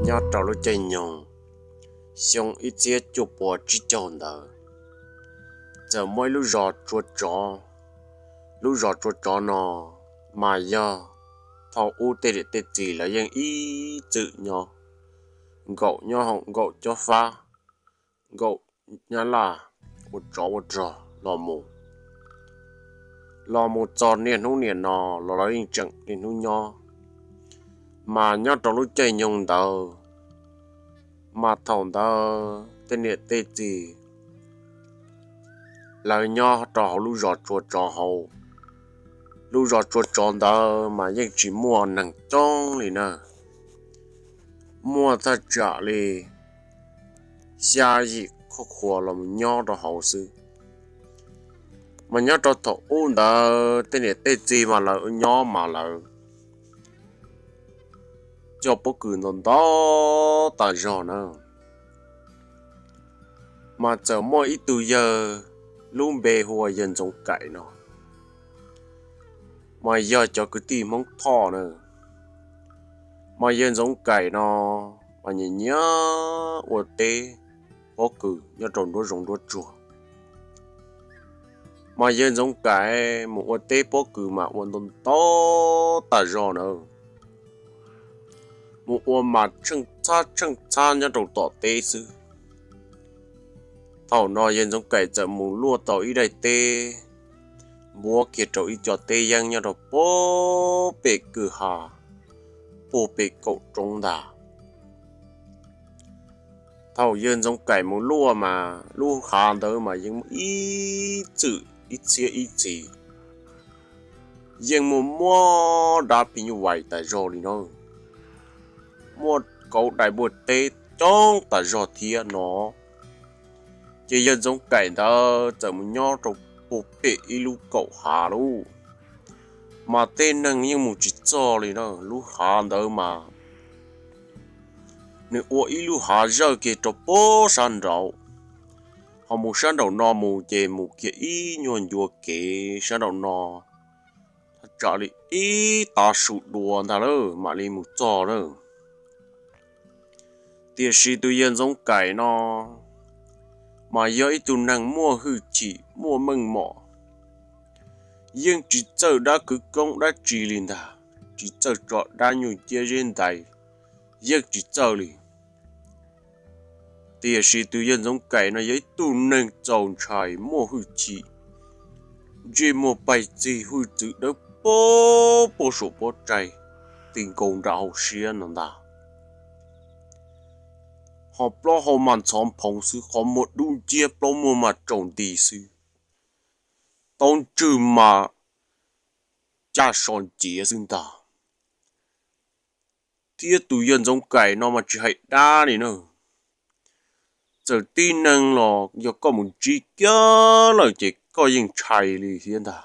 Nyob rau lub caij nyoog xyoo ib txhiab cuaj puas tsib caug ntawd, txawm muaj ib lub zos tsua tsov. Lub zos tsua tsov no mas yog thaum ub tej niam tej txiv lawv yeej ib txwm nyob, nkaum nyob hoom nkaum cob fab, nkaum nyab laj, ua tsov ua rog los mus, los mus txog niaj hnub niam no los lawv yeej tseem niaj hnub nyob. Mas nyob rau lub caij nyoog ntawd, mas thaum ntawd tej niam tej txiv lawv nyob rau hauv lub zos tsua tsov hauv. Lub zos tsua tsov ntawd mas yeej tsis muaj neeg coob li na, muaj thaj tsam li xya yim khoj khua los nyob rau hauv xwb. Mas nyob rau thaum ub ntawd tej niam tej txiv mas lawv nyob mas lawv cog pob kws ntau ntau tas zog na. Mas txawm muaj ib tug yawg lub npe hu ua yawg Ntxoov Kaim no, mas yog cov kwv tij Hmoob Thoj na. Mas yawg Ntxoov Kaim no mas nyiam nyiam ua teb pob kws nyob rau nruab zoov nruab tsuag. Mas yawg Ntxoov Kaim mus ua teb pob kws mas ua ntau ntau tas zog na, mus ua mas tsheej txhab tsheej txhab nyob rau tom teb xwb. Thaum no yawg Ntxoov Kaim txawm mus luaj tau ib daim teb, npuab kiag rau ib co teb yeeb nyob rau puag pem kwj ha, puag pem kaum roob ntag. Thaum yawg Ntxoov Kaim mus luaj mas lub hav ntawd mas yeej muaj ib txwm ib txhiab ib txhis, yeej muaj muaj dab phim nyuj vais tas zog li no, muaj kauv dais npua teb coob tas zog thiab no. Ces yawg Ntxoov Kaim ntawd txawm mus nyob rau puag pem ib lub kaum hav lauj, mas tej neeg yeej mus tsis txog li na. Lub hav ntawd mas nws ua ib lub hav zawj kiag rau puag sab nraud, ho mus sab nraum no mus ces mus kiag ib nyuag ncua kev sab nraum no, thaj tsam li ib tav su dua ntag lawm mam li mus txog lawm. Tiam sis tus yawg Ntxoov Kaim no mas yog ib tug neeg muaj hwj chim muaj meej mom, yeej tsis txawj dab kwv koob dab tsi li ntag, tsis txawj tso dab nyuj ciab zeb ntais, yeej tsis txawj li. Tiam sis tus yawg Ntxoov Kaim no yog ib tug neeg txaus ntshai muaj hwj chim, ntsej muag paig txig hwj txwv dawb paug puag saum pob tsaig, ti nkaus nram hauv siab no ntag. Ho plaub hau mas ntxhov nphoov xwb, qhov muag dub nciab plaub muag mas tsaus nti xwb, taub ntswg mas caj so nciav xwb ntag. Thiab tus yawg Ntxoov Kaim no mas tsis hais dab li na, txawm tib neeg los yog koj mus ntsib kiag lawm ces koj yeej ntshai li thiab ntag,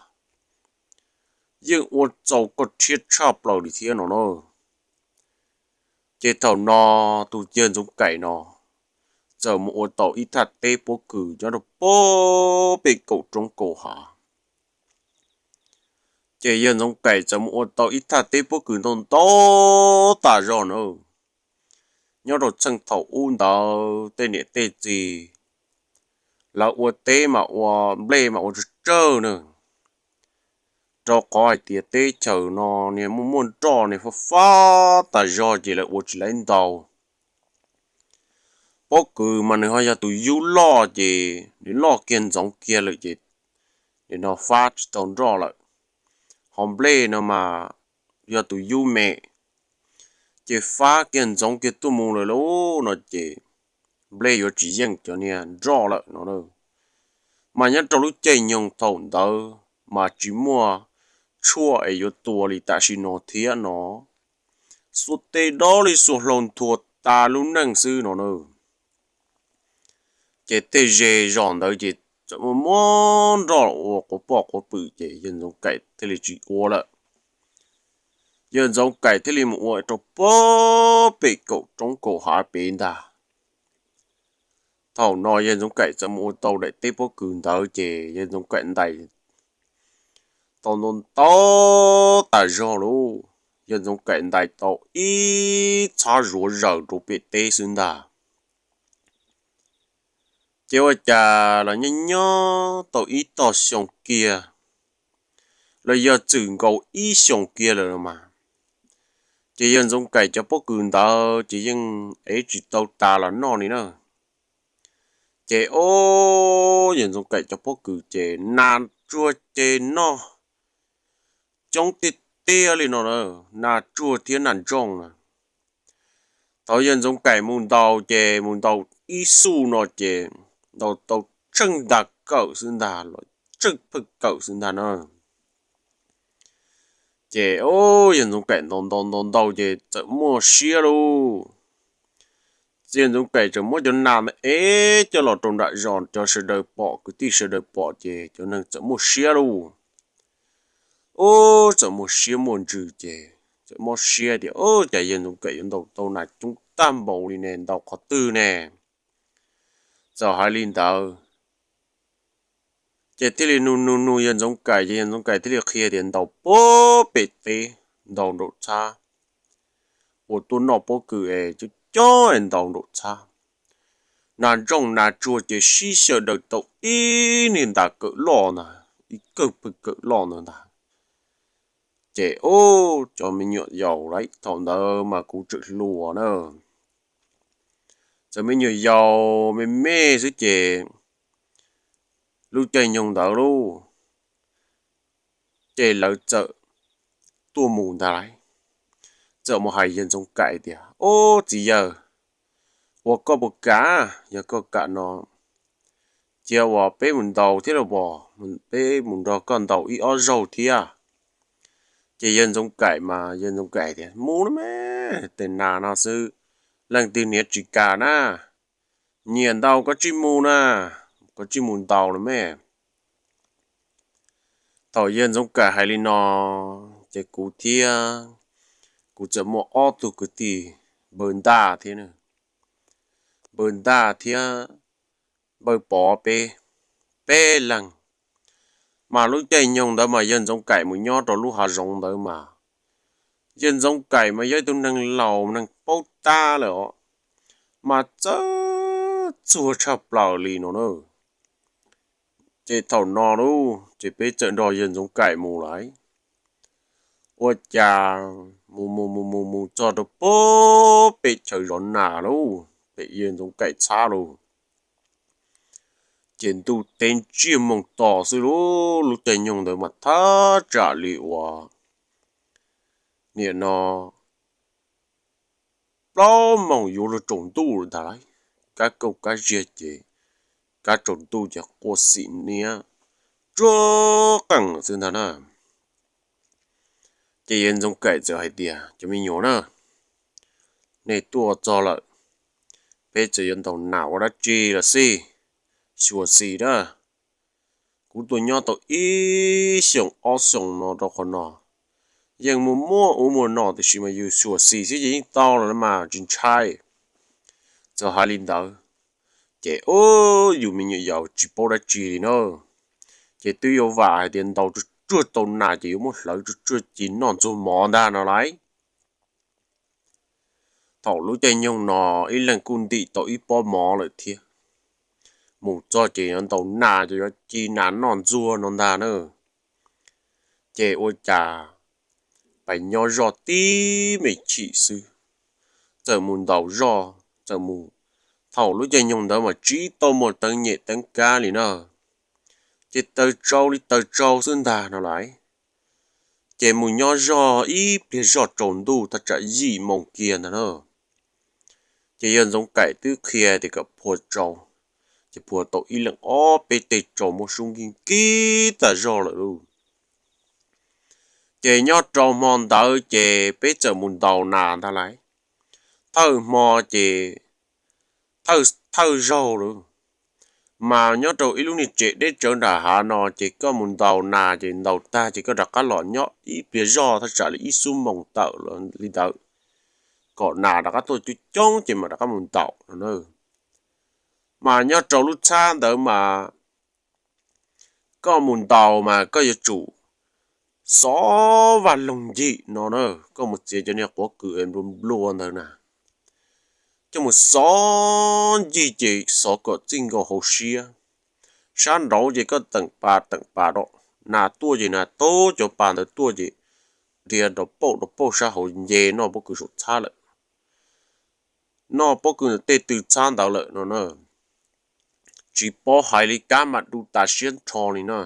yeej ua txaus koj rhiab tshaj plaws li thiab no na. Ces thaum no tus yawg Ntxoov Kaim no txawm mus ua tau ib thaj teb pob kws nyob rau puag pem kaum roob kaum hav. Ces yawg Ntxoov Kaim txawm mus ua tau ib thaj teb pob kws ntau ntau tas zog na. Nyob rau txheej thaum ub ntawd tej niam tej txiv lawv ua teb mas ua nplej mas ua tsawg tsawg na, rau qhov hais tias teb chaws no niag muaj muaj nroj niag fab fab tas zog ces lawv ua tsis laib ntau. Pob kws mas nws ho yog tus yub loj ces nws loj kiag ntxoov kiag lawm ces nim no fab tsis tau nroj lawm. Ho nplej no mas yog tus yub me, ces fab kiag ntxoov kiag tuaj mus lawm lauj no ces nplej yuav tsis yeej cov niag nroj lawm no. Mas nyob rau lub caij nyoog thaum ntawd mas tsis muaj tshuaj es yuav tua li tam sim no thiab no, xuas tes dob li xuas hlau nthua tas lub neej xwb no na. Ces tej ze zos ntawd ces txawm muaj muaj nroj ua quav poj quav pwm ces yawg Ntxoov Kaim thiaj li tsis ua lawm. Yawg Ntxoov Kaim thiaj li mus ua rau puag pem kaum roob kaum hav pem ntag. Thaum no yawg Ntxoov Kaim txawm mus ua tau daim teb pob kws ntawd ces yawg Ntxoov Kaim ntais tau ntau ntau tas zog lauj. Yawg Ntxoov Kaim ntais tau ib txhob zuav zaws rau pem teb xwb ntag. Ces ua cas los nyob nyob tau ib tog xyoo kiag, los yog txwm nkaus ib xyoos kiag lawm mas, ces yawg Ntxoov Kaim cov pob kws ntawd ces yeej ev tsis tau tas los noj li na. Ces o, yawg Ntxoov Kaim cov pob kws ces nas tsuag ces noj coob tiag tiag li no, nas tsuag thiab nas ntsooj na. Thaum yawg Ntxoov Kaim mus ntaus ces mus ntaus ib xuj no ces ntaus tau tsheej nta kawm xwb ntag, los tsheej pheej kawm xwb ntag na. Ces o, yawg Ntxoov Kaim ntaus ntaus ntaus ntaus ces txawm muaj siab lauj. Yawg Ntxoov Kaim txawm muab cov nas ntawd ev coj los rau nram zos, cov sawv daws pom, kwv tij sawv daws pom ces cov neeg txawm muaj siab lauj. Ub, txawm muaj siab muaj ntsws ces txawm mob siab tias, Ub, cas yawg Ntxoov Kaim yuav ntaus tau nas coob tag npaum li ne, ntaus qhov twg ne? Txawm hais li ntawd ces thiaj li nug nug nug yawg Ntxoov Kaim, ces yawg Ntxoov Kaim thiaj li qhia tias ntaus puag pem teb, ntaus nraum txhab, uas tuaj noj pob kws es coob coob es ntaus nraum txhab. Nas ntsooj nas tsuag ces sib xyaw daws tau ib niag nta kawm loj ntag, ib kawm pheej kawm loj ntawd ntag. Ces ub, cov me nyuam yaus lawv thaum ntawd mas kuv tseem hluas na, txawm me nyuam yaus me me xwb ces lub caij nyoog ntawd lauj, ces lawv txawm tuaj mus ntag lauj, txawm mus hais yawg Ntxoov Kaim tias, Ub, txiv yawg, ua koj puas kam? Yog koj kam no cia uas peb mus ntaus thiab los pom, peb mus nrog koj ntaus ib ob zaug thiab. Ces yawg Ntxoov Kaim mas yawg Ntxoov Kaim tias, Mus los me, tej nas no xwb, leej twg niam tsis kam na, nyiam ntaus koj tsij mus na, koj tsij mus ntaus los me. Thaum yawg Ntxoov Kaim hais li no, ces kuv thiab, kuv txawm muaj ob tug kwv tij npawg Ntaj thiab, npawg Ntaj thiab npawg Pov peb, peb leeg. Mas lub caij nyoog ntawd mas yawg Ntxoov Kaim mus nyob rau lub hav zoov ntawd mas yawg Ntxoov Kaim mas yog ib tug neeg laus neeg paub tab lawm os, mas txawj txuag tshaj plaws li no na. Ces thaum no lauj, ces peb txawm nrog yawg Ntxoov Kaim mus lawm. Ua cas mus mus mus mus mus txog rau puag pem chaw zov nas lauj, pem yawg Ntxoov Kaim txhab lauj, ces ntuj teb ntsiag moos to xwb lauj. Lub caij nyoog ntawd mas thaj tsam li uas nim no plaub moos yuav luag tsaus ntuj lawm ntag lauj. Kab kauj kab ziag ces kab tsaus ntuj ces quaj xim niab tsuag qees xwb ntag na. Ces yawg Ntxoov Kaim txawm hais tias, Cov me nyuam na, nej tuaj txog lawm, peb txawm yuav ntaus nas ua dab tsi los xij, xyuam xim na. Kuv tuaj nyob tau ib xyoos ob xyoos no rau qhov no, yeej muaj muaj ub muaj no tiam sis mas yus xyuam xim xwb ces yeej tau los mas tsis ntshai. Txawm hais li ntawd, ces ub, yus me nyuam yaus tsis paub dab tsi li na, ces twb yuav vam hais tias ntaus tsuag tsuag tau nas ces yuav muab hlawv tsuag tsuag ci noj ntxuag mov ntag no lauj. Thaum lub caij nyoog no ib leeg kuj ntim tau ib pob mov lawm thiab. Mus txog ces yuav ntaus nas ces yuav ci nas noj ntxuag no ntag na. Ces ua cas pais nyob zoj tib me chim xwb, txawm mus ntaus zoj, txawm mus, thaum lub caij nyoog ntawd mas tsis tau muaj teeb nyem teeb kab li na, ces taws tsau li taws tsau xwb ntag no lauj. Ces mus nyob zog ib pliag zoj tsaus ntuj thaj tsam yim moos kiag ntag na. Ces yawg Ntxoov Kaim twb qhia tias kom phua tsau, ces phua tau ib leeg ob peb teg tsau muab sub nkig nkig tas zog lawm lauj. Ces nyob rau hmo ntawd ces peb txawm mus ntaus nas ntag lauj. Thawj hmo ces thawj zaug lauj, mas nyob rau ib lub niag tsev deb tsawv nram hav no ces koj mus ntaus nas ces ntaus tag ces koj rov qab los nyob ib pliag zoj thaj tsam li ib xuab moos tawm li ntawd, kom nas rov qab tuaj coob coob ces mam rov qab mus ntaus no na. Mas nyob rau lub txhab ntawd mas koj mus ntaus mas koj yuav tsum xov vaj loog ncig no na, koj mus txiav cov niag quav kws nplua nplua ntawd na, coj mus xov ncig ces xov kom txij nkaus hauv siab. Sab nraud ces koj teem pas teem pas rau, nas tuaj ces nas tub cov pas ntawd tuaj ces dhia rau pauj rau pauj sab hauv nce noj pob kws saum txhab lawm, noj pob kws tej tw txhab ntawd lawm no na. Tsis paub hais li, kab mas du tas siab nrho li na.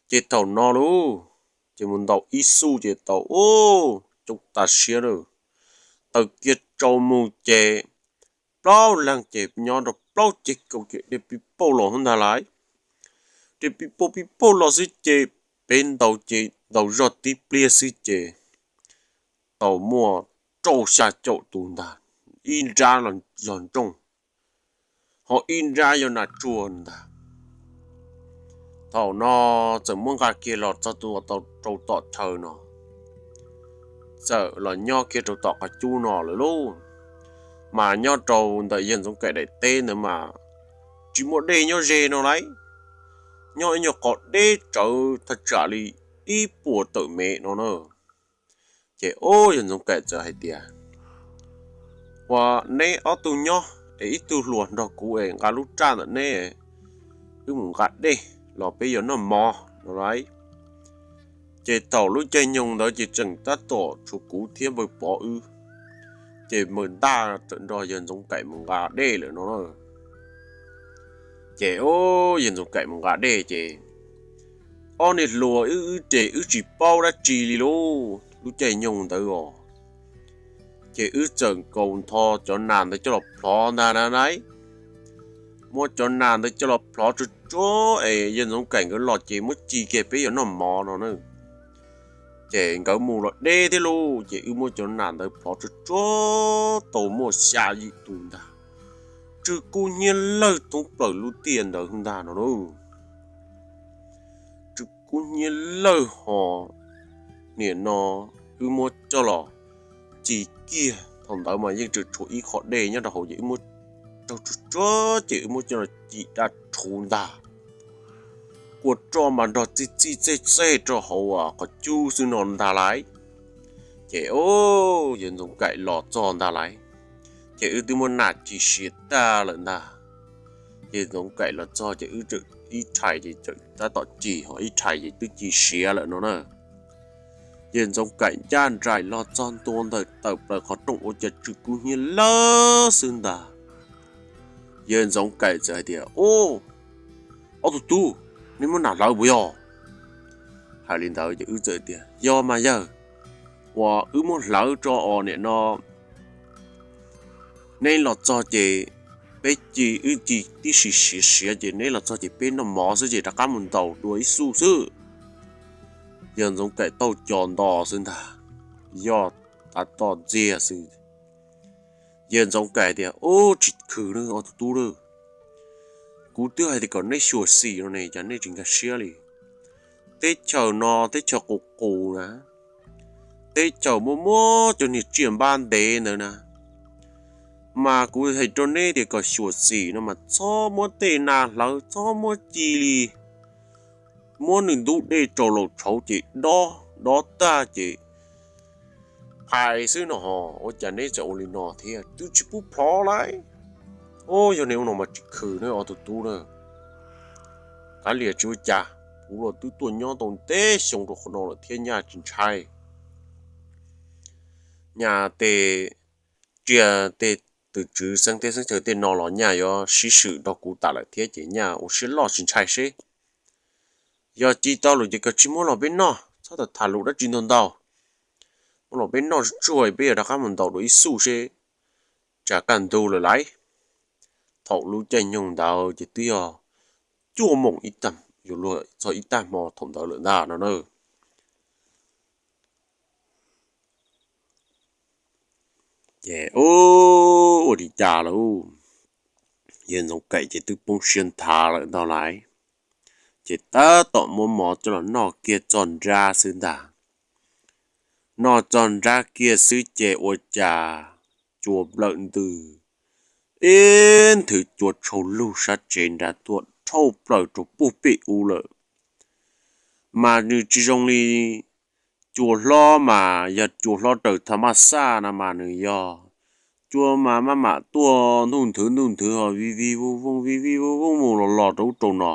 Ces thaum no lauj, ces mus ntaus ib xuj ces tau, u, coob tas siab lawm. Taws kiag tsaus mus ces plaub leeg ces nyob rau plaub ceg kaum ces dhia pib pauj los ntag lauj. Dhia pib pauj pib pauj los xwb ces peb ntaus ces ntaus zog tib pliag xwb ces tau muaj rau xya caum tus ntag, ib nrab yog nrooj, ho ib nrab yog nas tsuag ntag. Thaum no txawm muab nqa kiag los txog rau tom chaw no, txawm los nyob kiag rau tom qhov cub no lawm lauj. Mas nyob rau ntawm yawg Ntxoov Kaim daim teb ntawd mas tsis muaj dej nyob ze no lauj, nyob ib nyuag qhov deb tsawv thaj tsam li ib puas tawm mev no na. Ces o, yawg Ntxoov Kaim txawm hais tias, ua neb ob tug nyob es ib tug hluas nrog kuv es nqa lub raj ntawm neb, wb mus nqa dej los peb yuav noj mov no lauj. Ces thaum lub caij nyoog ntawd ces tseem tab tom tshuav kuv thiab npawg Pov wb, ces npawg Ntaj txawm nrog yawg Ntxoov Kaim mus nqa dej lawm no na. Ces o, yawg Ntxoov Kaim mus nqa dej ces ob niag hluas wb ces wb tsis paub dab tsi li lauj, lub caij nyoog ntawd os. Ces wb txawm nkaus ntho cov nas ntawd coj los plhov ntag na lauj. Muab cov nas ntawd coj los plhov tsuag tsuag es yawg Ntxoov Kaim nkawd los ces muab ci kiag peb yuav noj mov no na. Ces nkawd mus los deb thiab lauj, ces wb muab cov nas ntawd plhov tsuag tsuag tau muaj xya yim tus ntag. Tsw kub hnyiab lawg thoob plaws lub tiaj ntawd ntag no lauj. Tsw kub hnyiab lawg ho, nim no wb muab coj los ci kiag, thaum ntawd mas yeej tseem tshuav ib qho dej nyob rau hauv ces wb muab raug tsuag tsuag ces wb muab coj los ci dab rhuv ntag. Kua roj mas nrog txij txij txej txej rau hauv qhov cub xwb no ntag lauj. Ces o, yawg Ntxoov Kaim los txog ntag lauj, ces wb twb muab nas ci siav tag lawm ntag. Yawg Ntxoov Kaim los txog ces wb ib rhais ces tseem tab tom ci, ho ib rhais ces twb ci siav lawm no na. Yawg Ntxoov Kaim ncaj nraim los txog ntua ntawm tawm plaws qhov rooj ua cas tsw kub hnyiab lawg xwb ntag. Yawg Ntxoov Kaim txawm hais tias, o, ob tug tub, neb muab nas hlawv puas yog? Hais li ntawd ces wb txawm tias, yog mas yawg, uas wb muab hlawv tso os, nim no neb los txog ces peb ci, wb ci tib si siav siav ces neb los txog ces peb noj mov xwb ces rov qab mus ntaus dua ib xuj xwb. Yawg Ntxoov Kaim taug cos nto xwb ntag, yog tav toj ntxiag xwb. Yawg Ntxoov Kaim tias, ub, tsis khwm na ob tug tub na, kuv twb hais tias kom neb xyuam xim no ne cas neb tsis nkag siab li. Teb chaws no teb chaws qus qus na, teb chaws muaj muab cov niag tsiaj npab ntev ntawd na, mas kuv hais rau neb tias kom xyuam xim no mas txhob muab tej nas hlawv, txhob muab ci li, muab nws ntub dej rau laus tshauv ces dob dob tag ces phais xwb no ho, ua cas neb txawm ua li no thiab, twb tsis pub plhov lauj. Ub, yog neb ua no mas tsis khwm na ob tug tub na. Kav liam tsis ua cas, kuv los twb tuaj nyob tau ntev xyoo rau qhov no lawm thiab nyaj tsis ntshai. Nyaj tej tsiaj tej tus tswv xeeb teb xeeb chaw tej no los nyaj yuav sib swm nrog kuv tas lawm thiab ces nyaj ua siab loj tsis ntshai seb. Yog ci tau lawm ces koj tsis muab los peb noj, txhob tham tham lus dab tsi ntau ntau. Muab los peb noj tsuag tsuag peb yuav rov qab mus ntaus dua ib xuj seb tsam kaj ntug lawm lauj. Thaum lub caij nyoog ntawd ces twb yog cuaj moos ib tag, yuav luag txog ib tag hmo thaum ntawd lawm ntag no na. Ces ua li cas lauj, yawg Ntxoov Kaim ces twb poob siab nthav lawm ntag lauj. Ces tab tom muab mov coj los noj kiag txog nrab xwb ntag. Noj txog nrab kiag xwb ces ua cas cua nplawm ntws, ib nthwv cua tshau lug sab tsev nrad tuaj dhau plaws rau puag pem ub lawm. Mas nws tsis zoo li cua hlob, mas yog cua hlob raws thaj maj xaj no mas nws yog cua mas maj mam tuaj ntuj nthwv ntuj nthwv ho vij vij vooj vooj vij vij vooj vooj mus los los rau ub rau no.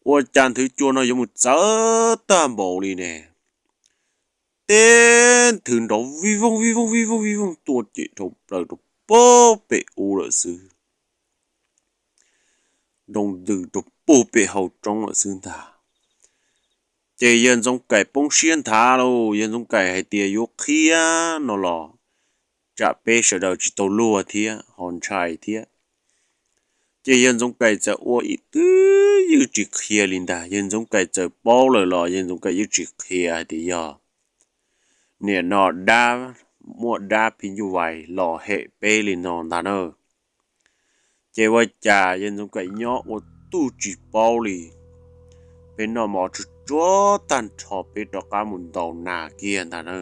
Ua cas nthwv cua no yuav mus txawv tag npaum li ne? Teb nthwv nrov vij vooj vij vooj vij vooj vij vooj tuaj ces dhau plaws rau puag pem ub lawm xwb, nroo ntws rau puag pem hauv roob lawm xwb ntag. Ces yawg Ntxoov Kaim poob siab nthav lauj, yawg Ntxoov Kaim hais tias yuav qhia no los tsam peb sawv daws tsis tau luag thiab ho ntshai thiab. Ces yawg Ntxoov Kaim txawm ua ib twb ywj tsis qhia li ntag, yawg Ntxoov Kaim txawm paub lawm los yawg Ntxoov Kaim yeej tsis qhia hais tias yog niam no dab, muaj dab phim nyuj vais los hem peb li no ntag na. Ces ua cas yawg Ntxoov Kaim nyob ua tub tsis paub li, peb noj mov tsuag tsuag tag nrho peb rov qab mus ntaus nas kiag ntag na.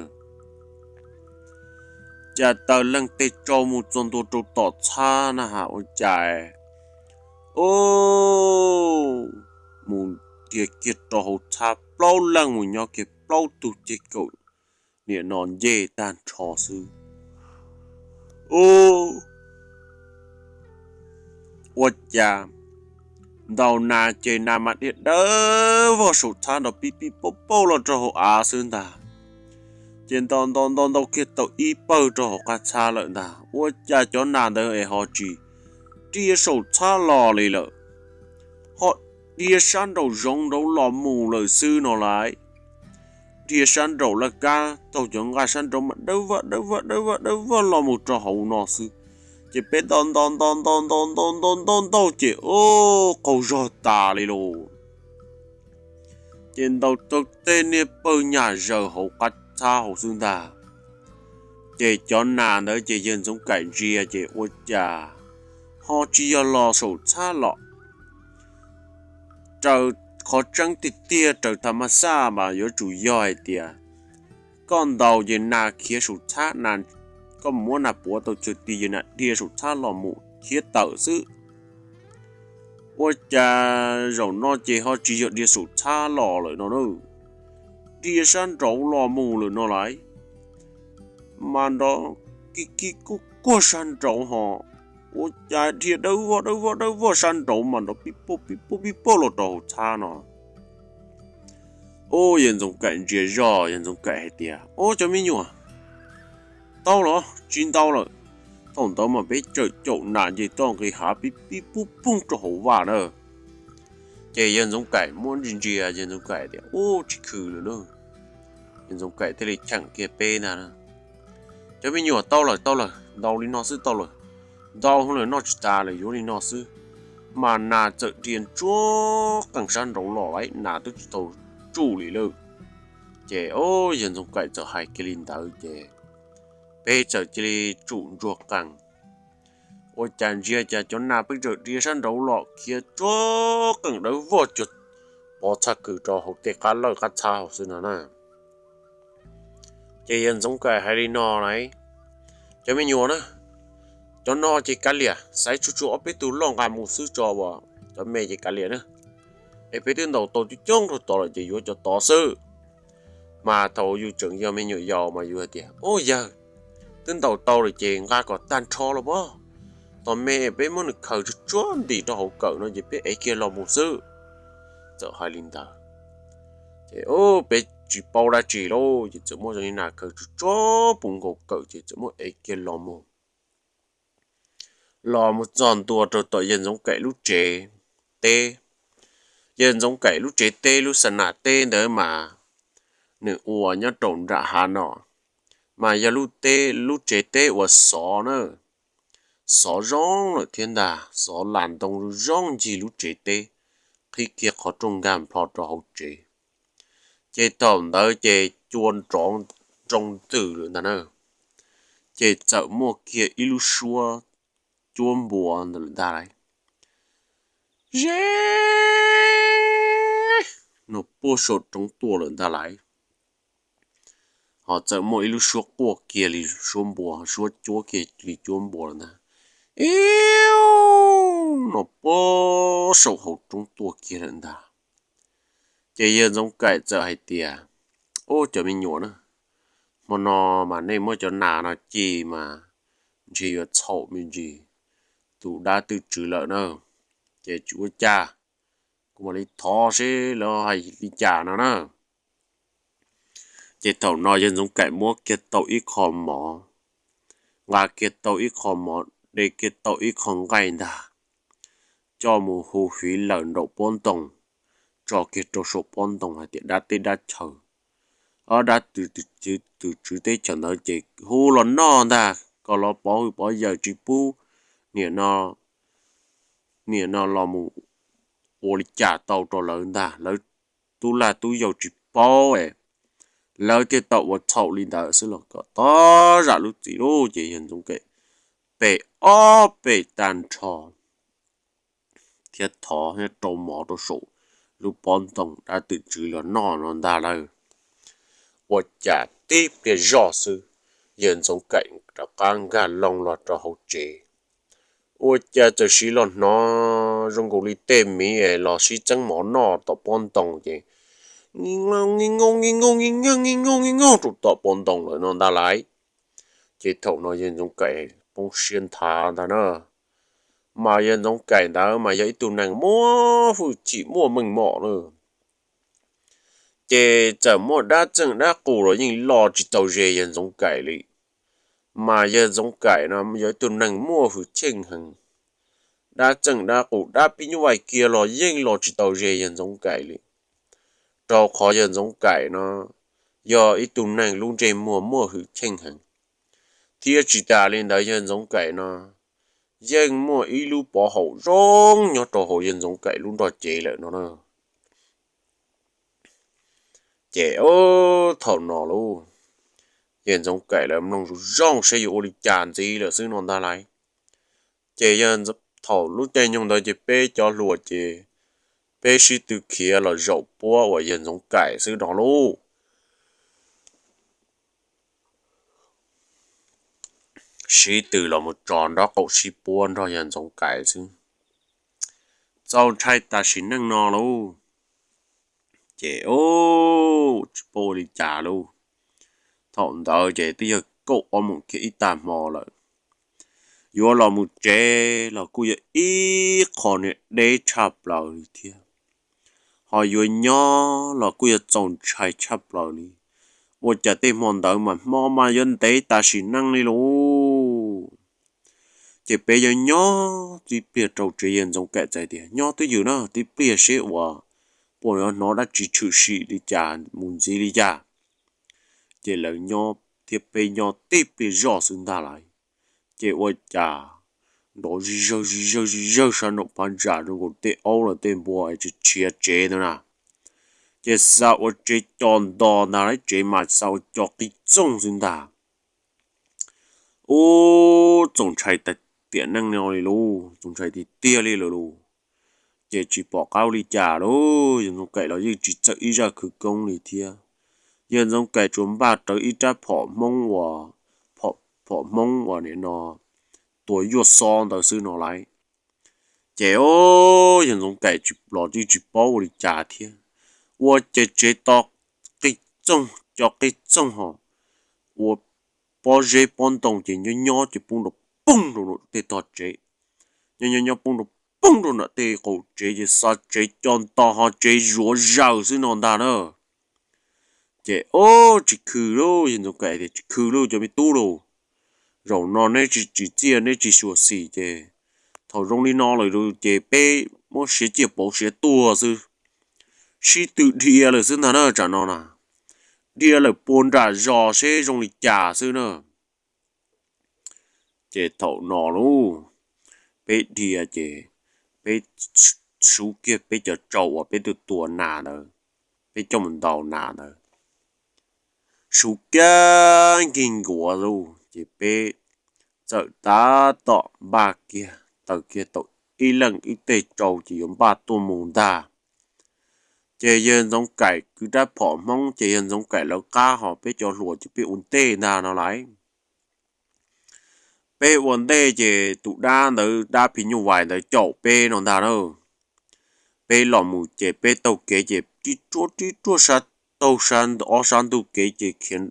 Cas taws leej twg tsaus mus txog ntua rau tom txhab na has ua cas, o, mus dhia kiag rau hauv txhab plaub leeg mus nyob kiag plaub tug ceg kaum niam no ncej tag nrho xwb. Ua cas ntaus nas ces nas mas dhia dawb vog saum txhab nrov pib pib pauj pauj los rau hauv av xwb ntag. Ces ntaus ntaus ntaus ntaus kiag tau ib pawg rau hauv qab txhab lawm ntag, ua cas cov nas ntawd es ho tsis dhia saum txhab los li lawm, ho dhia sab nraum zoov nraud los mus lawm xwb no lauj. Dhia sab nraum laj kab taug cov nqaj sab nraud mas dawb vag dawb vag dawb vag dawb vag los mus rau hauv no xwb. Ces peb ntaus ntaus ntaus ntaus ntaus ntaus ntaus ntaus ntaus ces ub qaug zog tas li lauj. Ces ntaus tau tej niag pawg nyaj zaws hauv qab txhab hauv xwb ntag. Ces cov nas ntawd ces yawg Ntxoov Kaim ntsia ces ua cas ho tsis yog los saum txhab los. Raws qhov tseeb tiag tiag raws thaj maj xaj mas yuav tsum yog hais tias koj ntaus ces nas khiav saum txhab, koj muab nas puav tau chaw ti ces nas dhia saum txhab los mus khiav tawm xwb. Ua cas zaum no ces ho tsis yog dhia saum txhab los lawm no na, dhia sab nraud los mus lawm no lauj. Mas nrov kig kig kuj kuag sab nraud ho, ua cas dhia dawb vog dawb vog dawb vog sab nraud mas nrov pib pauj pib pauj pib pauj los rau hauv txhab no. Ub, yawg Ntxoov Kaim ntsia zoj, yawg Ntxoov Kaim hais tias, ub, cov me nyuam, tau los tsis ntau lawm? Thaum ntawd mas peb tseem caum nas nce toj nqis hav pib pib pub poog rau hauv vaj na. Ces yawg Ntxoov Kaim muab ntsia ntsia, yawg Ntxoov Kaim tias, ub, tsis khwm lawm na. Yawg Ntxoov Kaim thiaj li cheem kiag peb ntag, cov me nyuam, tau lawm, tau lawm, ntau li no xwb tau lawm. Ntau lawm, noj tsis tas lawm, yuav li no xwb. Mas nas txawm dhia ntsuag qees sab nraud los lawm, nas twb tsis tau tsuj li lawm. Ces yawg Ntxoov Kaim txawm hais kiag li ntawd ces peb txawm cia li tsum ntsuag qees. Ua cas ntsia cas cov nas pheej tawm dhia sab nraud los khiav ntsuag qees dawb vog cuag pov txhaj kws rau hauv tej qab lawj qab txhab hauv xwb no na. Ces yawg Ntxoov Kaim hais li no lauj, cov me nyuam na, cov no ces kav liam, xaiv tsuag tsuag ob peb tug loj nqa mus xwb tso, cov me ces kav liam na. Es peb twb ntaus tau coob coob rau tod lawm ces yuav cov tod xwb. Mas thaum yus tseem yog me nyuam yaus mas yus hais tias, ub yawg, twb ntaus tau lawm ces nqa kom tag nrho los pob. Tos me peb muab nws khaws tsuag tsuag ntim rau hauv kawm no ces peb ev kiag los mus xwb. Txawm hais li ntawd ces peb tsis paub dab tsi lauj, ces txawm muab zoo li nas khaws tsuag tsuag puv nkaus kawm ces txawm muab ev kiag los mus. Los mus txog ntua rau tom yawg Ntxoov Kaim lub tsev teb. Yawg Ntxoov Kaim lub tsev teb lub xa nas teb ntawd mas nws ua nyob rau nram hav no, mas yog lub teb, lub tsev teb uas xov na, xov zoo lawm thiab ntag, xov las ntoo zoo ncig lub tsev teb, qhib kiag qhov rooj nkag nplho rau hauv tsev. Ces thaum ntawd ces cua nrov nroo ntws lawm ntag na, ces txawm muaj kiag ib lub suab cuab npua ntawd ntag lauj. Ze, no puag saum roob tuaj lawm ntag lauj. Ho txawm muaj ib lub suab quaj kiag li suab npua, suab cuab kiag li cuab npua lawm ntag. Iu, no puag saum hauv roob tuaj kiag lawm ntag. Ces yawg Ntxoov Kaim txawm hais tias, Ub, cov me nyuam na, hmo no mas nej muab cov nas no ci mas ntshe yuav txhaum me ntsis tus dab twm tswv lawm na. Ces tsis ua cas, kuv mam li thov seb lawv hais li cas no na. Ces thaum no yawg Ntxoov Kaim muab kiag tau ib qho mov, nqa kiag tau ib qho mov, de kiag tau ib qho nqaij ntag, coj mus hu hiv lawm nraum pob ntoo, tso kiag rau saum pob ntoo hais tias, Dab teb dab chaw, ob dab twm, twm tswv teb chaws ntawd ces hu los noj ntag, kom los pov hwm pov yawm, tsis pub niam no, niam no los mus ua li cas tau rau lawv ntag. Lawv tub lag tub yau tsis paub es lawv thiaj tau ua txhaum li ntawd xwb los kom tau zam lub txim lauj. Ces yawg Ntxoov Kaim pe ob peb tag nrho thiab thov thiab rau mov rau saum lub pob ntoo, dab twm tswv los noj no ntag lawm. Ua cas tib pliag zoj xwb, yawg Ntxoov Kaim rov qab nkag loo los rau hauv tsev. Ua cas txawm siv los hnov zoo nkaus li tej miv es los sib txeeb mov noj tom pob ntoo ces ngi nyooj ngi nyooj ngi nyooj ngi nyooj ngi nyooj rau tom pob ntoo lawm no ntag lauj. Ces thaum no yawg Ntxoov Kaim poob siab nthav ntag na. Mas yawg Ntxoov Kaim ntawd mas yog ib tug neeg muaj hwj chim muaj meej mom na. Ces txawm muaj dab txeej dab qus los yeej los tsis tau ze yawg Ntxoov Kaim li. Mas yawg Ntxoov Kaim no yog ib tug neeg muaj hwj chim heev, dab txeej dab qus dab phim nyuj vais kiag los yeej los tsis tau ze yawg Ntxoov Kaim li. Rau qhov yawg Ntxoov Kaim no yog ib tug neeg lub ntsej muag muaj hwj chim heev, thiab tsis tas li ntawd yawg Ntxoov Kaim no yeej muaj ib lub pov haum zoo nyob rau hauv yawg Ntxoov Kaim lub nrog cev lawm no na. Ces thaum no lauj, yawg Ntxoov Kaim lawv mloog zoo zoo saib yuav ua li cas ntxiv lawm xwb no ntag lauj. Ces thaum lub caij nyoog ntawd ces peb cov hluas ces peb sib tw khiav los zaum puab uas yawg Ntxoov Kaim xwb no lauj. Sib tw los mus tso nraub qaum sib puab nrog yawg Ntxoov Kaim xwb. Txaus ntshai tas sim neej no lauj. Ces tsis paub ua li cas lauj. Thaum ntawd ces twb yog kaum ob moos kiag ib tag hmo lawm. Yuav los mus tsev los kuj yog ib qho niag deb tshaj plaws li thiab, ho yuav nyob los kuj yog txaus ntshai tshaj plaws li. Ua cas tej hmo ntawd mas hmo mas yuav ntev tas sim neej li lauj. Ces peb yuav nyob tib pliag rau tsev, yawg Ntxoov Kaim txawm tias, Nyob twj ywm na, tib pliag seb uas puas yuav hnov dab tsi tshwm sim li cas mus ntxiv li cas. Ces lawv nyob thiab peb nyob tib pliag zoj xwb ntag lauj. Ces ua cas nrov zij zawg zij zawg zij zawg sab nraum phab ntsa zoo nkaus tej aub los tej npua tsis tshiav tsev ntawd na. Ces xa ua tsev co nto ntag lauj, tsev mas xa ua co qij txoog xwb ntag. Ub, txaus ntshai tiam neej no li lauj, txaus ntshai tiag tiag li lawm lauj. Ces tsis pom qab ua li cas lauj, yawg Ntxoov Kaim los yeej tsis txawj ib zaj khawv koob li thiab. Yawg Ntxoov Kaim tsuas npaj rawv ib rab phom Hmoob uas, phom Hmoob uas nim no tua yuaj xob ntawd xwb no lauj. Ces yawg Ntxoov Kaim tsis los yeej tsis paub ua li cas thiab. Ua ces tsev to qij txoog, co qij txoog ho ua pob zeb pob ntoo ces nyob nyob ces poob rau poog rau tej tog tsev, nyob nyob nyob poob rau poog rau nram tej qaum tsev ces xa tsev co nto ho tsev zuav zaws xwb no ntag na. Ces ub, tsis khw lauj, yawg Ntxoov Kaim tias, Tsis khw lauj cov me tub lauj, zaum no neb tsis tsim txiaj neb tsis xyuam xim ces thaum zoo li no lawm ces peb muab siav ciaj pauv siav tuag xwb, sib tw dhia lawm xwb ntag na tsam no na. Dhia lawm puag nram zos seb zoo li cas xwb na. Ces thaum no lauj, peb dhia ces peb sub kiag peb cov tsau uas peb tua tua nas ntawd, peb coj mus ntaus nas ntawd, sub kiag nkig nkuav lauj, ces peb txawm tab tom npaj kiag taw kiag tau ib leeg ib teg tsau ces yuav npaj tuaj mus ntag. Ces yawg Ntxoov Kaim kwv rab phom Hmoob ces yawg Ntxoov Kaim lawv qab ho peb cov hluas ces peb ua ntej ntag no lauj. Peb ua ntej ces tus dab ntawd, dab phim nyuj vais ntawd caum peb no ntag na. Peb los mus ces peb taug kev ces rib ruaj rib ruaj sab taug ob sab ntug kev ces khiav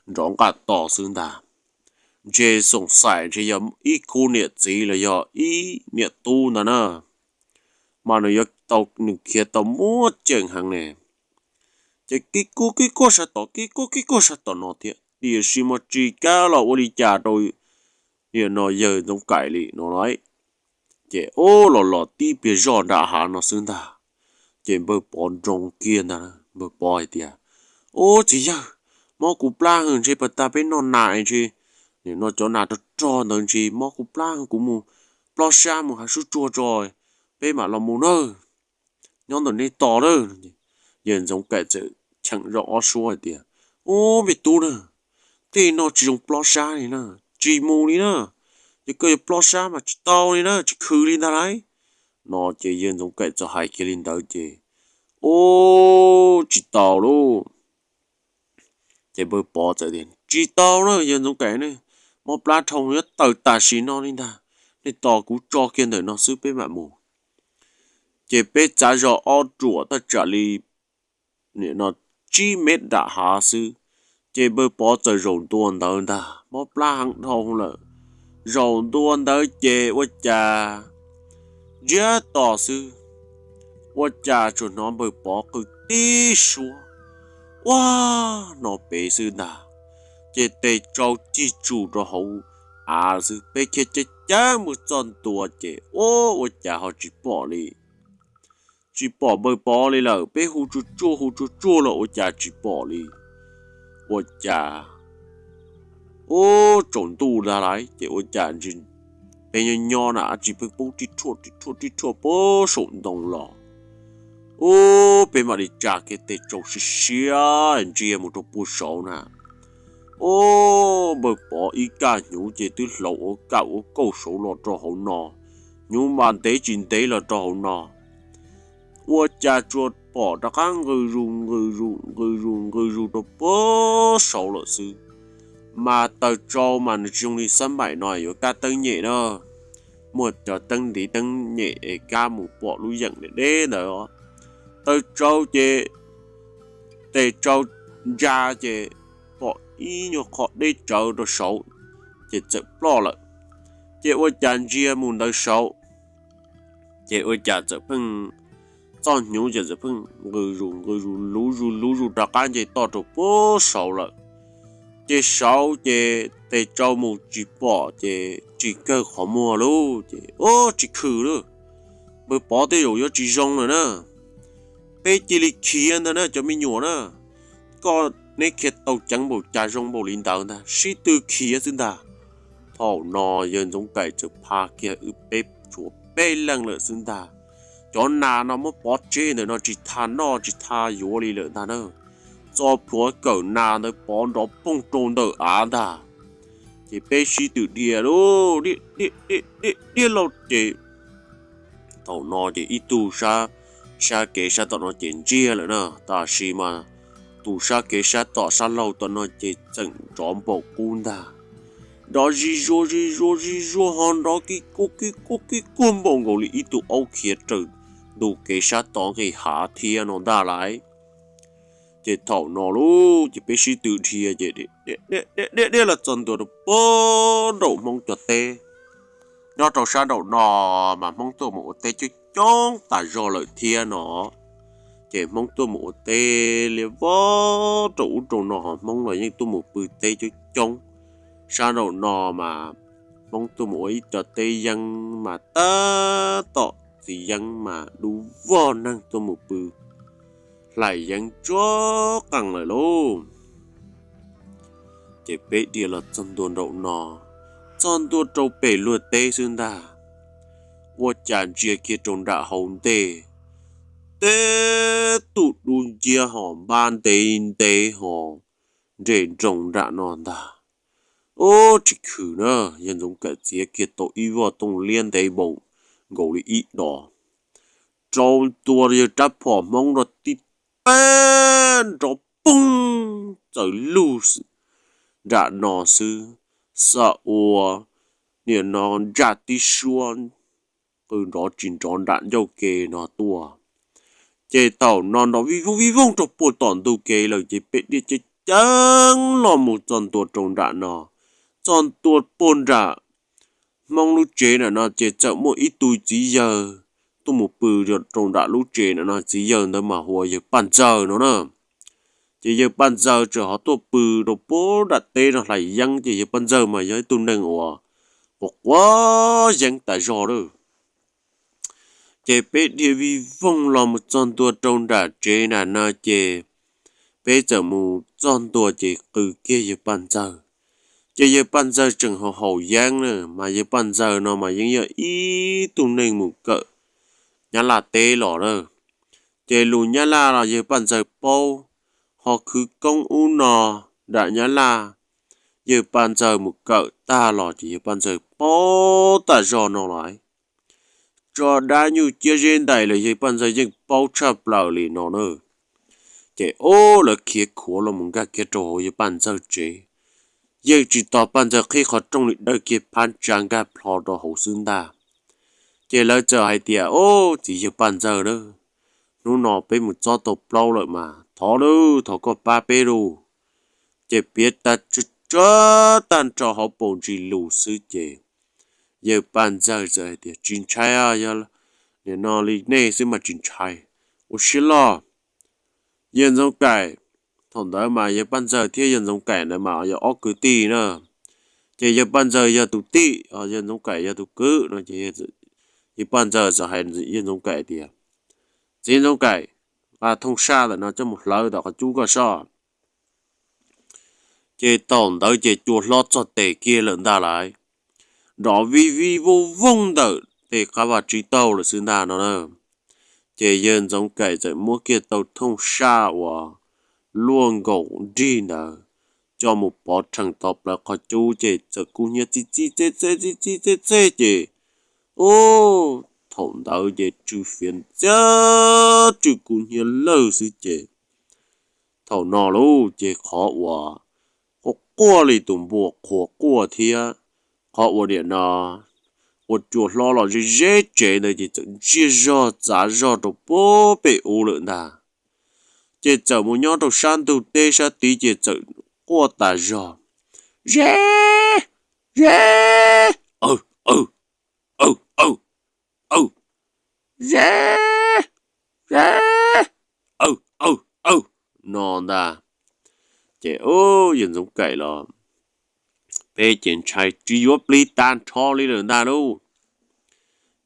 nrov nqaj tos xwb ntag. Ntshe xoom xaim ntshe yog ib khub niam txiv los yog ib niam tub ntag na, mas nws yuav tau, nws khiav tau muaj ceem heev ne. Ces kib kuj kib kuj sab tom, kib kuj kib kuj sab tom no thiab, tiam sis mas tsis kav los ua li cas rau nim no yawg Ntxoov Kaim li no lauj. Ces ub, los los tib pliag zoj nram hav no xwb ntag, ces npawg Pov nroo kiag ntag. Npawg Pov hais tias, ub, txiv yawg, mob kuv plab heev, ntshe pas tas peb noj nas ntshe, nim no cov nas rog rog ntawd ntshe mob kuv plab heev, kuv mus plob sab mus hav sub tsuag tso, peb mam los mus nawb, nyob ntawm nej tos lawm. Yawg Ntxoov Kaim txawm cheem zoj ob suab hais tias, ub, me tub na, tej no tsis zoo plob sab li na, tsis mus li na, yog koj yuav plob sab mas tsis tau li na, tsis khwv li ntag lauj. No ces yawg Ntxoov Kaim txawm hais kiag li ntawd ces, ub, tsis tau lauj. Ces npawg Pov txawm tias, tsis tau na yawg Ntxoov Kaim ne, mob plab dhau, nyob tawm tam sim no li ntag, nej tos kuv tso kiag ntawm no xwb peb mam mus. Ces peb txav zog ob ruam thaj tsam li nim no tsib mev nram hav xwb, ces npawg Pov txawm zaum ntua ntawd ntag, mob plab heev dhau lawm. Zaum ntua ntawd ces ua cas ntsiag to xwb, ua cas tsuas hnov npawg Pov qw tib suab, ua, no pem xwb ntag, ces tes tsau cig tsuj rau hauv av xwb. Peb khiav ceev ceev mus txog ntua ces ua, ua cas ho tsis pom li, tsis pom npawg Pov li lawm. Peb hu tsuag tsuag hu tsuag tsuag los ua cas tsis pom li. Ua cas, ub, tsaus ntuj ntag lauj, ces ua cas peb nyob nyob na dab tsi pheej poob rib rhuaj rib rhuaj rib rhuaj puag saum ntoo los. Ub, peb mam li tsa kiag tes tsau siab siab ntsia mus rau puag saud na. Ub, npawg Pov ib kaj hnyuv ces twb hlauv ua kaj ua kauj saud los rau hauv no, hnyuv mas ntev tsis ntev los rau hauv no. Ua cas tsuas pom rov qab nqws zus nqws zus nqws zus nqws zus rau puag saud lawm xwb. Mas taws tsau mas nws tsis zoo li xab maim no yuav kaj teeb nyem na, muaj cov teeb ntiv teeb nyem es kab mus pom lub yeem deb deb ntawd. Taws tsau ces tes tsau ntsa ces pom ib nyuag qho deb tsawv rau saud, ces txawm ploj lawm. Ces ua cas ntsia mus ntawd saud, ces ua cas txawm pheej, txoj hnyuv ces txawm pheej nqws zus nqws zus luv zus luv zus rov qab nce toj rau puag saud lawm. Ces saud ces tes tsau mus tsis pom ces tsis kawg qhov muag lauj, ces ub, tsis khwv lauj, npawg Pov tej zaum yuav tsis zoo lawm na. Peb cia li khiav ntag na cov me nyuam na. Koj neb khiav tau ceev npaum cas zoo npaum li ntawd ntag, sib tw khiav xwb ntag. Thaum no yawg Ntxoov Kaim txawm pha kiag wb peb tshuav peb leeg lawm xwb ntag. Cov nas no muab pov tseg ntawm no tsis tha noj tsis tha yuav li lawm ntag na. Txo plhuav kawm nas ntawd pov nrov poog rau ntawm av ntag. Ces peb sib tw dhia lauj, dhia lauj ces thaum no ces ib tug sab, sab kev sab tom no ces ntsiag lawm na, tab sis mas tus sab kev sab tom sab laug tom no ces tseem nrov npaum qub ntag. Nrov zig zuag zig zuag zig zuag ho nrov kib kuj kib kuj kib kuj npaum nkaus li ib tug aub khiav raws ntug kev sab tod nqis hav thiab no ntag lauj. Ces thaum no lauj ces peb sib tw dhia ces dhia dhia los txog ntua rau puag nraum Hmoob cov teb. Nyob rau sab nraum no mas Hmoob tuaj mus ua teb coob coob tas zog lawm thiab no. Ces Hmoob tuaj mus ua teb liaj vog rau ub rau no ho Hmoob los yeej tuaj mus pw teb coob coob. Sab nraum no mas Hmoob tuaj mus ua ib co teb yeeb mas tab tom txiv yeeb mas dub vog neeg tuaj mus pw hlais yeeb tsuag qees lawm lauj. Ces peb dhia los txog ntua nraum no, txog ntua rau pem luag teb xwb ntag, ua cas ntsia kiag rau nram hauv ntej, teb tus dub nciab ho npab ntev ntev ho nres nroos nram no ntag. Ub, tsis khwm na, yawg Ntxoov Kawm txiav kiag tau ib voj tooj liab ntev npaum nkaus li ib dos, rau ntua yawg rab phom Hmoob nrog tib teg nrov poog txawm lug nram no xwb, xa ua niam no ntsa tib suab qw nrov tsis nrov nram ncauj ke no tuaj. Ces thaum no nrov vij voog vij voog rau puag tom ntug kev lawm ces peb dhia ceev ceev los mus txog ntua rau nram no, txog ntua puag nram Hmoob lub tsev nram no ces txawm muaj ib tug txiv yawg tuaj mus pw rau nram lub tsev nram no, txiv yawg ntawd mas hu ua yawg Paj Ntxawg no na. Ces yawg Paj Ntxawg txawm ho tuaj pw rau puag nram teb no hlais yeeb, ces yawg Paj Ntxawg mas yog ib tug neeg uas quav quav yeeb tas zog lawm. Ces peb dhia vij voog los mus txog ntua rau nram tsev nram no ces peb txawm mus txog ntua ces qw kiag yawg Paj Ntxawg. Ces yawg Paj Ntxawg tseem haus haus yeeb na, mas yawg Paj Ntxawg no mas yeej yog ib tug neeg mus kawm Nyab Laj teb los na. Ces lus Nyab Laj los yawg Paj Ntxawg paub, ho khwv koob ub no nram Nyab Laj, yawg Paj Ntxawg mus kawm tag los ces yawg Paj Ntxawg paub tas zog no lawm. Tso dab nyuj ciab zeb ntais los yawg Paj Ntxawg yeej paub tshaj plaws li no na. Ces ub, lawv khiav khuav los mus nkag kiag rau hauv yawg Paj Ntxawg tsev. Yeej tsis tos Paj Ntxawg qhib qhov rooj li, dawj kiag phab ntsa nkag plho rau hauv xwb ntag. Ces lawv txawm hais tias, Ub, txiv yawg Paj Ntxawg na, hnub no peb mus txob tau plaub lawm mas thov lauj, thov koj pab peb lauj. Ces piav tag tsuj tsuag tag nrho hauv paus ntsis lus xwb ces yawg Paj Ntxawg txawm hais tias, Tsis ntshai, yog nim no li nej xwb mas tsis ntshai. Ua siab loj. Yawg Ntxoov Kaim, thaum ntawd mas yawg Paj Ntxawg thiab yawg Ntxoov Kaim ntawd mas yog ob kwv tij na. Ces yawg Paj Ntxawg yog tus tij, yawg Ntxoov Kaim yog tus kwv no ces yawg Paj Ntxawg txawm hais yawg Ntxoov Kaim tias, Txiv Ntxoov Kaim, nqa thooj sab ntawm no coj mus hlawv tom qhov cub koj soj. Ces thaum ntawd ces cua hlob txog tes kiag lawm ntag lauj, nrov vij vij voog voog ntawm tej qab vaj tsib taug lawm xwb ntag no na. Ces yawg Ntxoov Kaim txawm muab kiag tau thooj sab uas luaj nkaus nrig ntawd coj mus pov rhees tau plaws qhov cub ces txawm kub hnyiab txij txij txej txej txij txij txej txej ces, ub, thaum ntawd ces tsw fiav ntxiab tsw kub hnyiab lawg xwb ces thaum no lauj ces qhov uas quaj quaj li tus npua qhuav quaj thiab qhov uas nim no ua cua hlob los ze ze tsev ntawd ces txawm ntsiag zog txav zog rau puag pem ub lawm ntag. Ces txawm mus nyob rau sab ntug teb sab tid ces txawm quaj tas zog, Ze, ze, aw, aw, aw, aw, aw, ze, ze, aw, aw, aw, no ntag. Ces ub, yawg Ntxoov Kaim los peb ces ntshai tsis yuav plig tag nrho li lawm ntag lauj.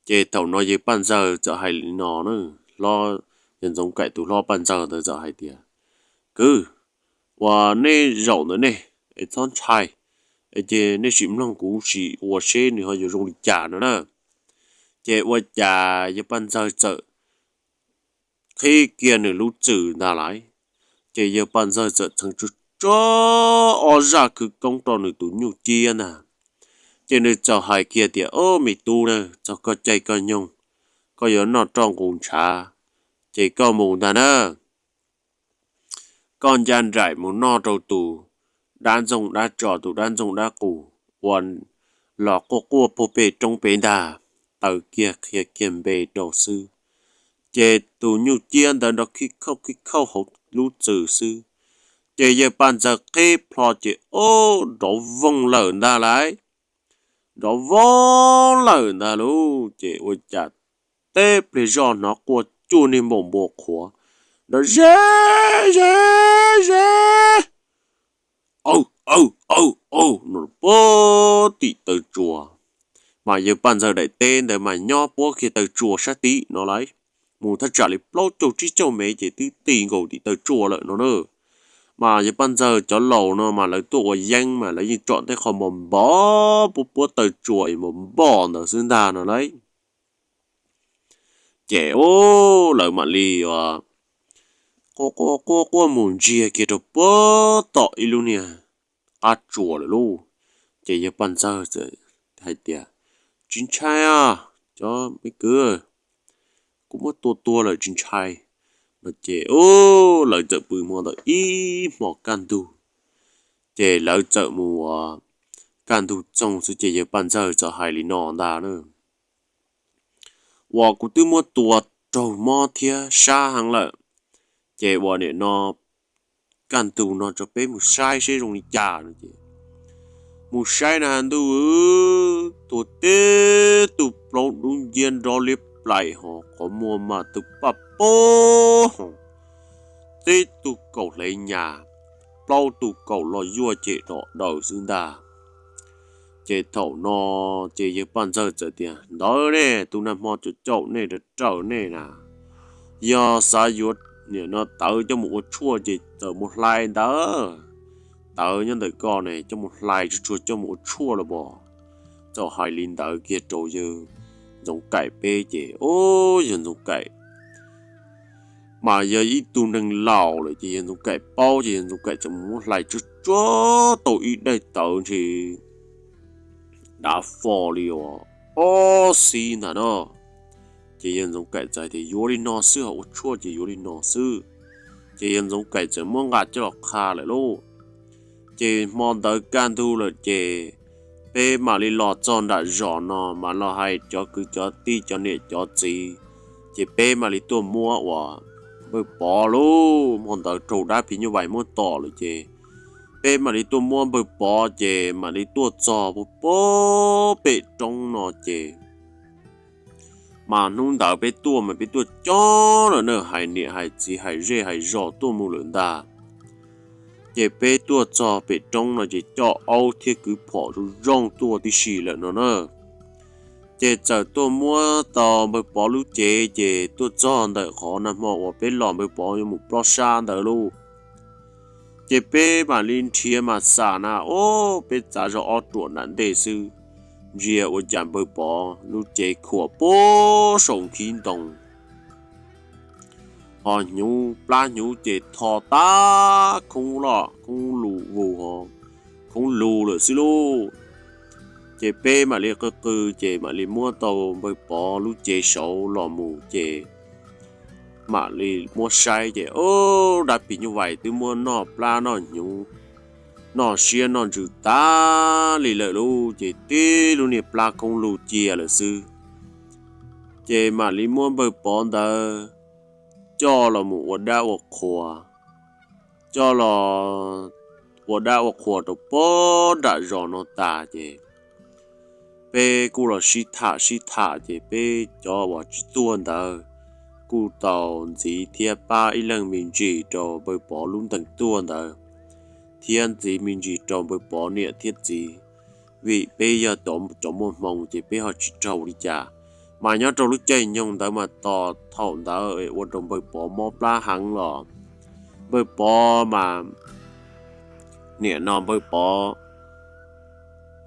Ces thaum no yawg Paj Ntxawg txawm hais li no na, hlob, yawg Ntxoov Kaim tus hlob Paj Ntxawg ntawd txawm hais tias, Kwv, uas nej zaum ntawm nej es txhob ntshai, es ces nej sim mloog kuv sim ua seb nws ho yuav zoo li cas no na. Ces ua cas yawg Paj Ntxawg txawm qhib kiag nws lub txwm ntag lauj. Ces yawg Paj Ntxawg txawm txheev tsuag tsuag ob zaj khwv koob rau nws tus nyuj ciab ntag. Ces nws txawm hais kiag tias, Ob, me tub na, txog koj caij koj nyoog, koj yuav noj roj nqus ntshav, ces koj mus ntag na. Koj ncaj nraim mus noj rau tus dab ntxoog dab tso, tus dab ntxoog dab qus uas los quaj quaj puag pem roob pem ntag. Taws kiag qhia kiag npe rau xwb, ces tus nyuj ciab ntawd nrov khib khauj khib khauj hauv lub txwm xwb, ces yawg Paj Ntxawg qhib plho ces ub, nrov voog lawm ntag lauj. Nrov voog lawm ntag lauj, ces ua cas teb pliag zoj hnov quaj cuag niag npaum npua qhuav, nrov ze, ze, ze, aw, aw, aw, aw, no puag tim taw tsua. Mas yawg Paj Ntxawg daim teb ntawd mas nyob puab kiag taw tsua sab tim no lauj, mus thaj tsam li plaub caug tsib caug mev ces twb ti nkaus tim taw tsua lawm no na. Mas yawg Paj Ntxawg cov laus no mas lawv tuaj ua yeeb mas lawv yeej tsom tej qho npog npog puab puab taw tsua es npog npog ntawd xwb ntag no lauj. Ces ub, lawv mam li quaj quaj quaj mus ntsiag kiag rau puag tom ib lub niag qab tsua lawm lauj. Ces yawg Paj Ntxawg hais tias, Tsis ntshai os cov me kwv, kuv muab tua tuag lawm tsis ntshai. No ces ub, lawv txawm pw hmo ntawd ib hmos kaj ntug, ces lawv txawm mus ua kaj ntug txoog xwb ces yawg Paj Ntxawg txawm hais li no ntag na, Uas kuv twb muab tua raug mob thiab sab heev lawm. Ces ua nim no kaj ntug no rau peb mus saib seb zoo li cas no ces mus saib na has ntuj, tuag teb tug plaub dub nciab nrov liab plaim ho qhov muag mas tug paj pob ho teb tug kaum hle nyas, plaub tug kaum los yuaj cem rov daws xwb ntag. Ces thaum no ces yawg Paj Ntxawg txawm tias, Ntawd ne, tus nag hmo caum caum nej, raws nej na, yog xav yuav nim no tawv coj mus ua tshuaj ces txawm mus hlais ntawd. Tawv nyob ntawm koj ne, coj mus hlais tsuag tsuag coj mus ua tshuaj los pom. Txawm hais li ntawd kiag rau yawg Ntxoov Kaim peb ces, o, yawg Ntxoov Kaim mas yog ib tug neeg laus lawm ces yawg Ntxoov Kaim paub ces yawg Ntxoov Kaim txawm mus muab hlais tsuag tsuag tau ib daim tawv ntshe dav fo li os, ob xib ntag no. Ces yawg Ntxoov Kaim txawm tias yuav li no xwb, ho ua tshuaj ces yuav li no xwb. Ces yawg Ntxoov Kaim txawm muab nqa coj los qha lawm lauj. Ces hmo ntawd kaj ntug lawm ces peb mam li los txog nram zos no mas los hais cov kwv cov tij cov niam cov txiv, ces peb mam li tuaj muab uas npawg Pov lauj. Hmo ntawd raug dab phim nyuj vais muab tom lawm ces peb mam li tuaj muab npawg Pov ces mam li tuaj txog pem roob no ces mas hnub ntawd peb tuaj mas peb tuaj coob lawm na, hais niam hais txiv hais zej hais zos tuaj mus lawm ntag. Ces peb tuaj txog pem roob no ces coj aub thiab kwv phom zoo zoo tuaj tib si lawm no na. Ces txawm tuaj muab tau npawg Pov lub cev ces tuaj txog ntawm qhov nag hmo uas peb los npawg Pov yuav mus plob sab ntawd lauj. Ces peb mam li nrhiav mas xam na, o, peb txav zog ob ruam nram ntej xwb, ntsia ua cas npawg Pov lub cev khuam puag saum nkhib ntoo, ho hnyuv plab hnyuv ces tho tag khoob loj khoob lus vus ho khoob lus lawm xwb lauj. Ces peb mam li qw qw ces mam li muab tau npawg Pov lub cev saud los mus ces mam li muab saib ces, o, dab phim nyuj vais twb muab noj plab noj hnyuv noj siab noj ntsws tag li lawm lauj, ces tib lub niag plab khoob lus cia lawm xwb. Ces mam li muab npawg Pov ntawd coj los mus ua dab ua qhua, coj los ua dab ua qhua rau puag nram zos no tas ces peb kuj los sib tham sib tham ces peb cov uas tsis tuag ntawd kuj tau ntxiv thiab pab ib leeg me ntsis rau npawg Pov lub ntees tuag ntawd, thiab ntxiv me ntsis rau npawg Pov niam thiab txiv, vim peb yog cov muaj hmoo ces peb ho tsis raug li cas. Mas nyob rau lub caij nyoog ntawd mas tos thaum ntawd ua rau npawg Pov mob plab heev los npawg Pov mas nim no npawg Pov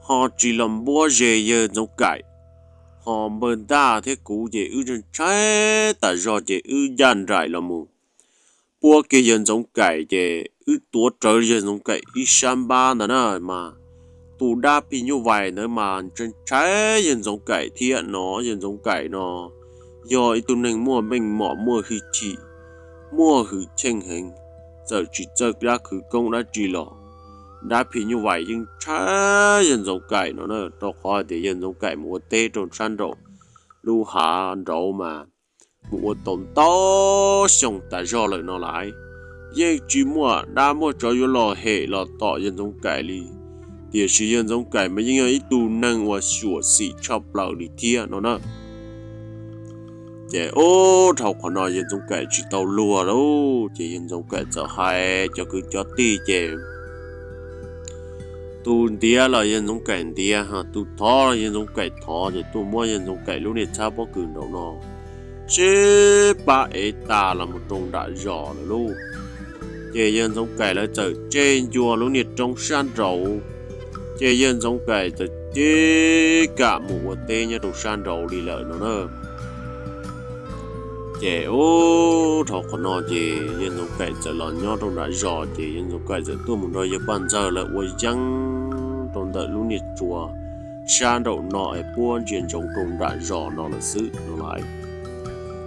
ho tsis los npuab ze yawg Ntxoov Kaim, ho npawg Ntaj thiab kuv ces wb ntshai tas zog ces wb ncaj nraim los mus puab kiag yawg Ntxoov Kaim ces wb tuav rawv yawg Ntxoov Kaim ib sab npab ntawd na mas tus dab phim nyuj vais ntawd mas ntshai ntshai yawg Ntxoov Kaim thiab no. Yawg Ntxoov Kaim no yog ib tug neeg muaj meej mom muaj hwj chim, muaj hwj chim heev, txawm tsis txawj dab khwv koob dab tsi los dab phim nyuj vais yeej ntshai yawg Ntxoov Kaim no na, rau qhov hais tias yawg Ntxoov Kaim mus ua teb rau sab nraum lub hav nraud mas mus ua tau ntau xyoo tas zog lawm no lais, yeej tsis muaj dab muaj tsov yuav los hem los tom yawg Ntxoov Kaim li. Tiam sis yawg Ntxoov Kaim mas yeej yog ib tug neeg uas xyuam xim tshaj plaws li thiab no na. Ces ub, dhau qhov no yawg Ntxoov Kaim tsis tau luag lauj, ces yawg Ntxoov Kaim txawm hais cov kwv cov tij ces tus ntiav los yawg Ntxoov Kaim ntiav, tus thov los yawg Ntxoov Kaim thov, ces tuaj muab yawg Ntxoov Kaim lub niag txhab pob kws nraum no sib pab ev tas los mus rau nram zos lawm lauj. Ces yawg Ntxoov Kaim lawv txawm tseg ncua lub niag roob sab nraud, ces yawg Ntxoov Kaim txawm cia li kam mus ua teb nyob rau sab nraud li lawm no na. Ces ub, dhau qhov no ces yawg Ntxoov Kaim txawm los nyob rau nram zos, ces yawg Ntxoov Kaim txawm tuaj mus nrog yawg Paj Ntxawg lawv ua yeeb rau ntawm lub niag tsua sab nraum no es puab ntsia ntsoov rau nram zos no lawm xwb no lais.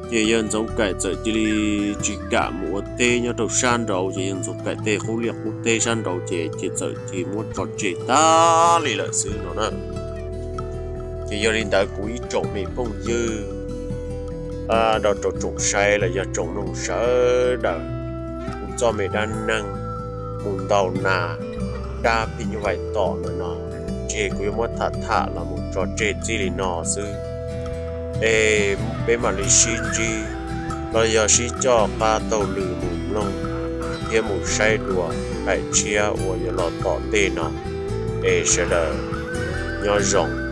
Ces yawg Ntxoov Kaim txawm cia li tsis kam mus ua teb nyob rau sab nraud, ces yawg Ntxoov Kaim tej qub liaj qub teb sab nraud ces ces txawm cia li muab tso tseg tag li lawm xwb no na. Ces yog li ntawd kuv ib tsoom me phooj ywg, rau rau tsoom saib los yog tsoom mloog sawv daws, kuv txoj me dab neeg mus ntaus nas dab phim nyuj vais tom ntawm no, ces kuv yuav muab tham tham los mus tso tseg txij li no xwb. Es peb mam li sib ntsib los yog sib coj qab taug lw mus mloog thiab mus saib dua daim tshiab uas yuav los tom ntej no. Es sawv daws nyob zoo.